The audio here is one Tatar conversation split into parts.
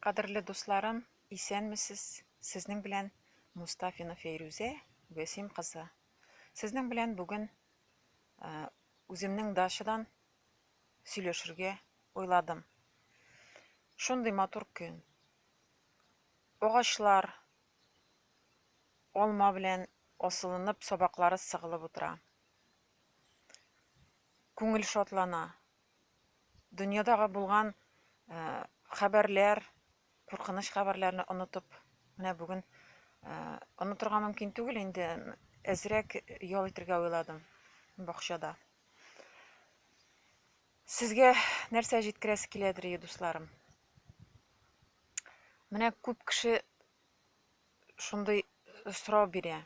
Кадерле дусларым, исәнмесез! Сезнең белән Мустафина Фәйрүзә Вәсим кызы. Сезнең белән бүген үземнең дачадан сөйләшергә уйладым. Шундый матур көн. Агачлар алма белән асылынып, сабаклары сыгылып утыра. Күңел шатлана. Дөньядагы булган хәбәрләр, куркыныч хәбәрләрне онытып, менә бүген онытырга мөмкин түгел инде, әзрәк ял итергә уйладым бакчада. Сезгә нәрсә җиткерәсе киләдер, дусларым? Менә күп кеше шундый сорау бирә.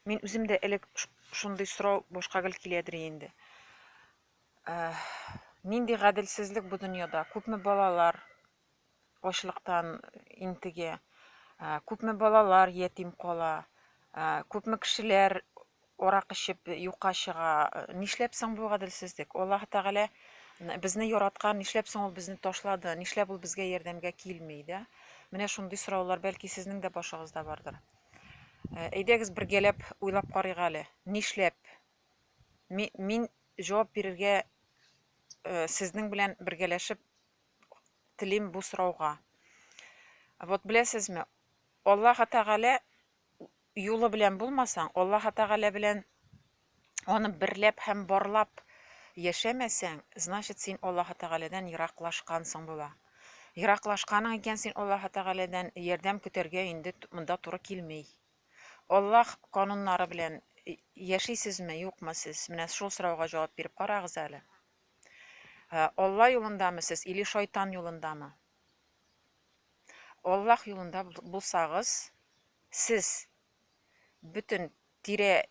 Мин үзем дә элек шундый сорау башка гел киләдер инде. Нинди гаделсезлек бу дөньяда? Күпме балалар ачлыктан интегә, күпме балалар ятим кала, күпме кешеләр арак эчеп юкка чыга. Нишләп соң бу гаделсезлек? Аллаһ Тәгалә безне яраткан, нишләп соң ул безне ташлады? Нишләп ул безгә ярдәмгә килми, да? Менә шундый сораулар бәлки сезнең дә башыгызда бардыр. Әйдәгез бергәләп уйлап карыйк әле. Нишләп? Мин җавап бирергә сезнең белән бергәләшеп телим бу сорауга. Вот беләсезме, Аллаһ Тәгалә юлы белән булмасаң, Аллаһ Тәгалә белән аны берләп һәм барлап яшәмәсәң, значит, син Аллаһ Тәгаләдән ераклашкансың була. Ераклашканың икән, син Аллаһ Тәгаләдән ярдәм көтәргә инде монда туры килми. Аллаһ кануннары белән яшисезме, юкмы сез? Менә шул сорауга җавап биреп карагыз әле. Алла юлындамы сез или шайтан юлындамы? Аллаһ юлында булсагыз, сез бөтен тирә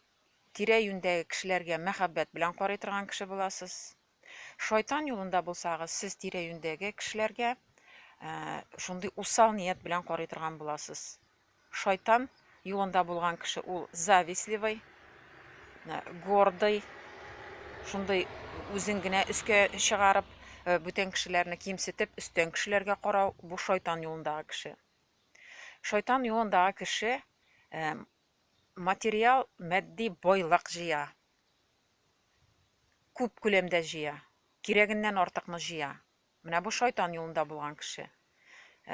тирә-юньдәге кешеләргә мәхәббәт белән карый торган кеше буласыз. Шайтан юлында булсагыз, сез тирә-юньдәге кешеләргә шундый усал ният белән карый торган буласыз. Шайтан юлында булган кеше ул завистливый, гордый, шундый үзен генә өскә чыгарып, бүтән кешеләрне кимсетеп, өстән кешеләргә карау, бу шайтан юлындагы кеше. Шайтан юлындагы кеше материал, матди байлык җыя. Күп күләмдә җыя. Кирәгеннән артыкны җыя. Менә бу шайтан юлында булган кеше.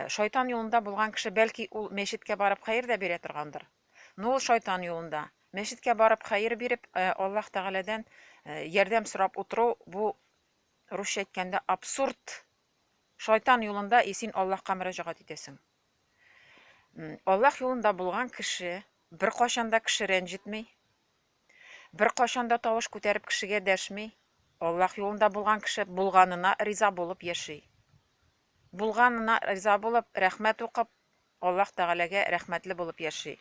Шайтан юлында булган кеше бәлки ул мәчеткә барып хәер дә бирә торгандыр. Но ул шайтан юлында. Мәчеткә барып хәер биреп, Аллаһ Тәгаләдән ярдәм сорап утыру бу русча әйткәндә абсурд. Шайтан юлында и син Аллаһка мөрәҗәгать итәсең. Аллаһ юлында булган кеше беркайчан да кеше рәнҗетми. Беркайчан да тавыш күтәреп кешегә дәшми. Аллаһ юлында булган кеше булганына риза булып яши. Булганына риза булып, рәхмәт укып, Аллаһ Тәгаләгә рәхмәтле булып яши.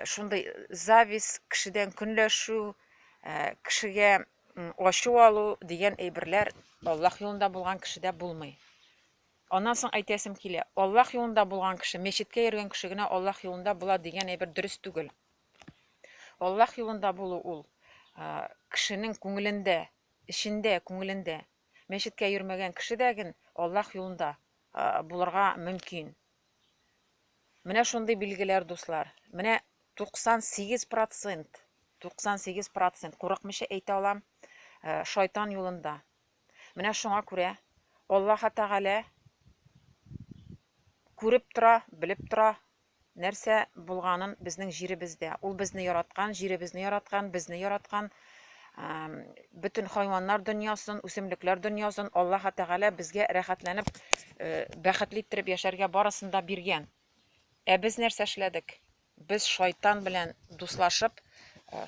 Шундый зависть, кешедән көнләшү, кешегә ачу алу дигән әйберләр Аллаһ юлында булган кешедә булмый. Аннан соң әйтәсем килә, Аллаһ юлында булган кеше, мәчеткә йөргән кеше генә Аллаһ юлында була дигән әйбер дөрес түгел. Аллаһ юлында булу ул кешенең күңелендә, эчендә, күңелендә. Мәчеткә йөрмәгән кеше дә ген Аллаһ юлында булырга мөмкин. Менә шундый билгеләр, дуслар. Менә 98%, 98% курыкмыйча әйтә алам, шайтан юлында. Менә шуңа күрә Аллаһ Тәгалә күреп тора, белеп тора, нәрсә булганын безнең җиребездә. Ул безне яраткан, җиребезне яраткан, безне яраткан, бөтен хайваннар дөньясын, үсемлекләр дөньясын Аллаһ Тәгалә безгә рәхәтләнеп, бәхетле иттереп яшәргә барысын да биргән. Ә без нәрсә эшләдек? Без шайтан белән дуслашып,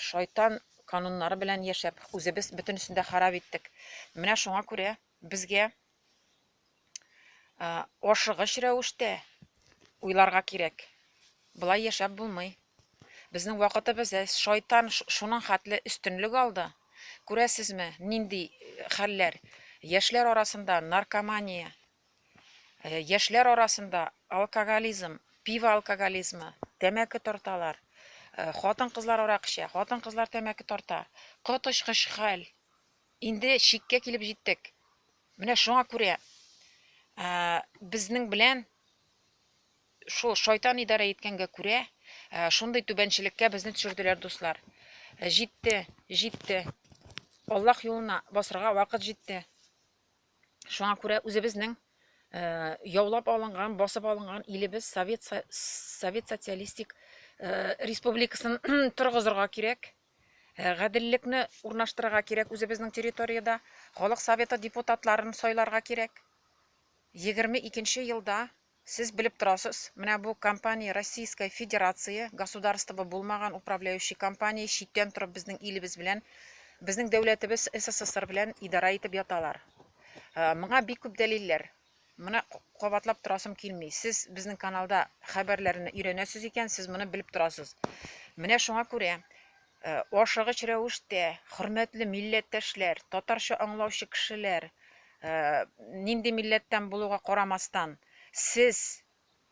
шайтан кануннары белән яшәп, үзебез бөтенесен дә харап иттек. Менә шуңа күрә безгә ашыгыч рәвештә уйларга кирәк. Болай яшәп булмый. Безнең вакытыбыз әз. Шайтан шуның хәтле өстенлек алды. Күрәсезме, нинди хәлләр? Яшьләр арасында наркомания, яшьләр арасында алкоголизм, пиво алкоголизмы, тәмәке тарталар. Хатын-кызлар арак эчә, хатын-кызлар тәмәке тарта. Коточкыч хәл. Инде чиккә килеп җиттек. Менә шуңа күрә Безнең белән шул шайтан идарә иткәнгә күрә, шундый түбәнчелеккә безне төшерделәр, дуслар. Җитте, җитте. Аллаһ юлына басырга вакыт җитте. Шуңа күрә үзебезнең яулап алынган, басып алынган илебез Совет, Совет Социалистик Республикасын торгызырга кирәк. Гаделлекне урнаштырырга кирәк үзебезнең территориядә. Халык Советы депутатларын сайларга кирәк. 22 елда сез белеп торасыз, менә бу компания Российская Федерация, государство булмаган управляющий компания читтән торып безнең илебез белән, безнең дәүләтебез СССР белән идарә итеп яталар. Моңа бик күп дәлилләр. Моны кабатлап торасым килми. Сез безнең каналда хәбәрләрне өйрәнәсез икән, сез моны белеп торасыз. Менә шуңа күрә ашыгыч рәвештә, хөрмәтле милләттәшләр, татарча аңлаучы кешеләр, нинди милләттән булуга карамастан, сез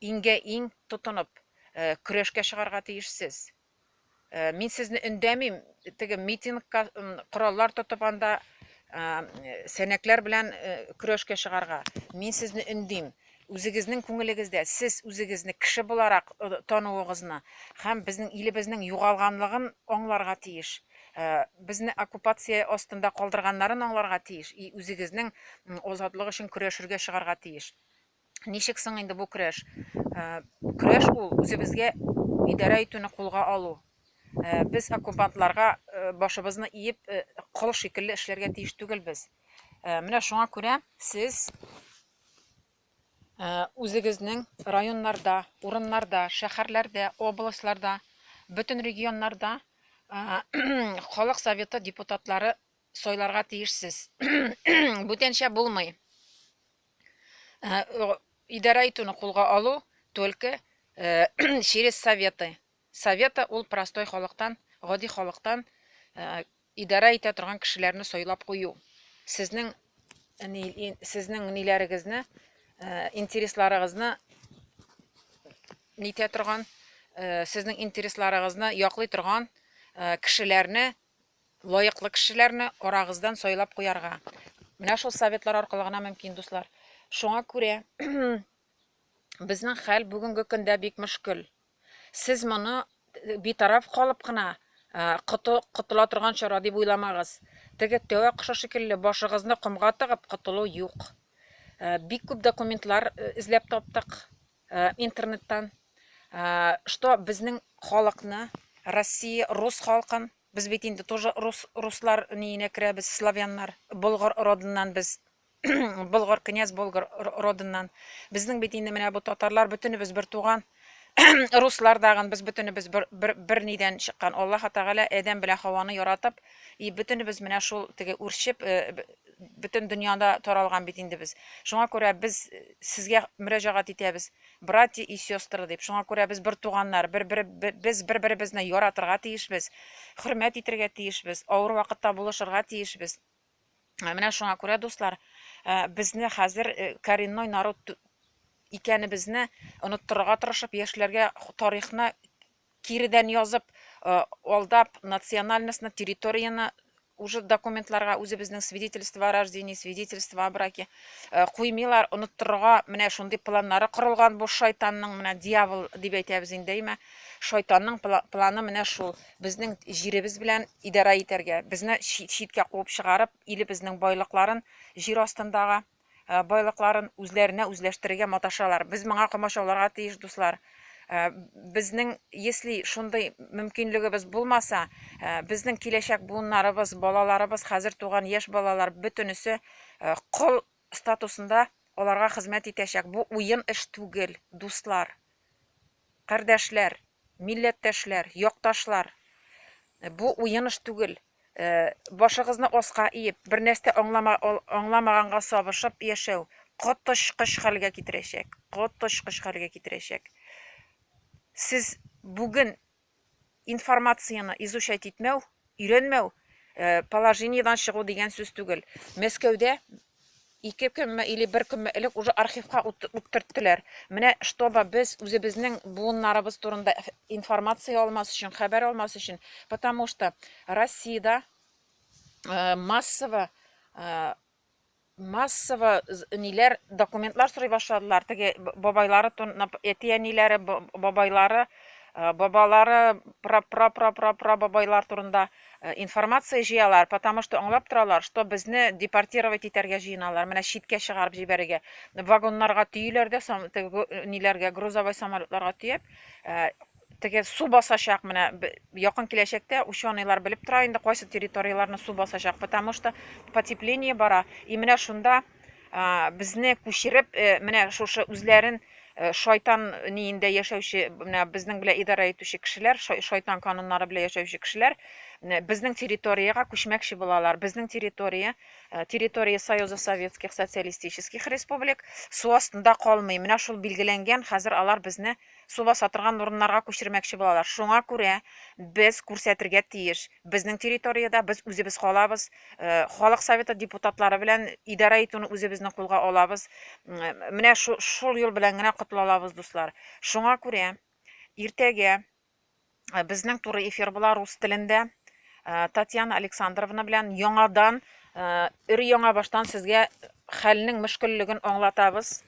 иңгә-иң тотынып, көрәшкә чыгарга тиешсез. Мин сезне өндәмим, теге митингка кораллар тотып анда сәнәкләр белән көрәшкә чыгарга. Мин сезне өндим. Үзегезнең күңелегездә сез үзегезне кеше буларак тануыгызны һәм безнең илебезнең югалганлыгын аңларга тиеш. Безне оккупация астында калдырганнарын аңларга тиеш. И үзегезнең азатлык өчен көрәшергә чыгарга тиеш. Ничек соң инде бу көрәш? Көрәш ул үзебезгә идарә итүне кулга алу. Без оккупантларга башыбызны иеп, кол шикелле эшләргә тиеш түгелбез. Менә шуңа күрә сез үзегезнең районнарда, урыннарда, шәһәрләрдә, областьларда, бөтен регионнарда халык советы депутатлары сайларга тиешсез. Бүтәнчә булмый. Идарә итүне кулга алу только через советы. Советы ул простой халыктан, гади халыктан идарә итә торган кешеләрне сайлап кую. Сезнең ниләрегезне, интересларыгызны нитә торган, сезнең интересларыгызны яклый торган кешеләрне, лаеклы кешеләрне арагыздан сайлап куярга. Менә шул советлар аркылы гына мөмкин, дуслар. Шуңа күрә безнең хәл бүгенге көндә бик мөшкел. Сез моны битараф калып кына котыла торган чара дип уйламагыз. Теге тәвә кошы шикелле башыгызны комга тыгып котылу юк. Бик күп документлар эзләп таптык интернеттан, что безнең халыкны, Россия, рус халкын, без бит инде тоже рус, руслар ниенә керәбез, славяннар, болгар родыннан без, болгар, князь болгар родыннан. Безнең бит инде менә бу татарлар бөтенебез бер туган. Руслар дагын без бөтенебез бер нидән чыккан. Аллаһ Тәгалә Адәм белән Хаваны яратып, и бөтенебез менә шул теге үрчеп, бөтен дөньяда таралган бит инде без. Шуңа күрә без сезгә мөрәҗәгать итәбез, братья и сестры дип. Шуңа күрә без бер туганнар, без бер-беребезне яратырга тиешбез, хөрмәт итәргә тиешбез, авыр вакытта булышырга тиешбез. Менә шуңа күрә, дуслар, безне хәзер коренной народ икәнебезне оныттырырга тырышып, яшьләргә тарихны киредән язып, алдап, национальностьны, территорияне уже документларга үзебезнең свидетельство о рождении, свидетельство о браке куймыйлар, оныттырырга менә шундый планнары корылган бу шайтанның, менә дьявол дип әйтәбез инде, әйме? Шайтанның планы менә шул, безнең җиребез белән идарә итәргә, безне читкә куып чыгарып, илебезнең байлыкларын, җир астындагы байлыкларын үзләренә үзләштерергә маташалар. Без моңа комачауларга тиеш, дуслар. Безнең, если шундый мөмкинлегебез булмаса, безнең киләчәк буыннарыбыз, балаларыбыз, хәзер туган яшь балалар бөтенесе кол статусында аларга хезмәт итәчәк. Бу уен эш түгел, дуслар, кардәшләр, милләттәшләр, якташлар. Бу уен эш түгел. Башыгызны аска иеп, бер нәрсә аңламаганга сабышып яшәү коточкыч хәлгә китерәчәк. Коточкыч хәлгә китерәчәк. Сез бүген информацияне изучать итмәү, өйрәнмәү, положениедән чыгу дигән сүз түгел. Мәскәүдә 2 көнме или бер көнме элек уже архивка үттертеләр. Менә чтобы без үзебезнең буыннарыбыз турында информация алмас өчен, хәбәр алмас өчен, потому что Россиядә массово Массово ниләр, документлар сорый башладылар. Теге бабайлары, әти-әниләре, бабайлары, бабалары, пра-пра-пра-пра-пра бабайлар турында информация җыялар, потому что аңлап торалар, что безне депортировать итәргә җыеналар, менә читкә чыгарып җибәрергә. Вагоннарга төйиләр дә, теге ниләргә, грузовой самолетларга төяп, теге су басачак, менә якын киләчәктә ученыйлар белеп тора инде, кайсы территорияләрне су басачак, потому что потепление бара. И менә шунда безне күчереп, менә шушы үзләрен шайтан ниендә яшәүче, менә безнең белән идарә итүче кешеләр, шайтан кануннары белән яшәүче кешеләр безнең территориягә күчмәкче булалар. Безнең территория, территория Союза Советских Социалистических Республик су астында калмый. Менә шул билгеләнгән, хәзер алар безне су баса торган урыннарга күчермәкче булалар. Шуңа күрә без күрсәтергә тиеш. Безнең территориядә без үзебез калабыз. Халык Советы депутатлары белән идарә итүне үзебезнең кулга алабыз. Менә шул юл белән генә котыла алабыз, дуслар. Шуңа күрә иртәгә безнең туры эфир була рус телендә. Татьяна Александровна белән яңадан, өр-яңа баштан сезгә хәлнең мөшкеллеген аңлатабыз.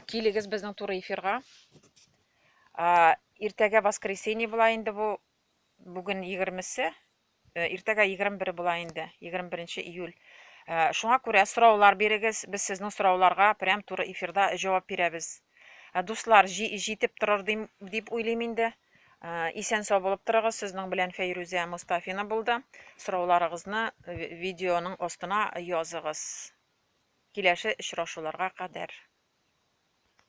Килегез безнең туры эфирга. Иртәгә воскресенье була инде бу. Бүген 20-се. Иртәгә 21 була инде, 21 июль. Шуңа күрә сораулар бирегез, без сезнең сорауларга прям туры эфирда җавап бирәбез. Дуслар, җитеп торыр дип уйлыйм инде. Исән сау булып торыгыз. Сезнең белән Фәйрүзә Мостафина булды. Сорауларыгызны видеоның астына языгыз. Киләсе очрашуларга кадәр.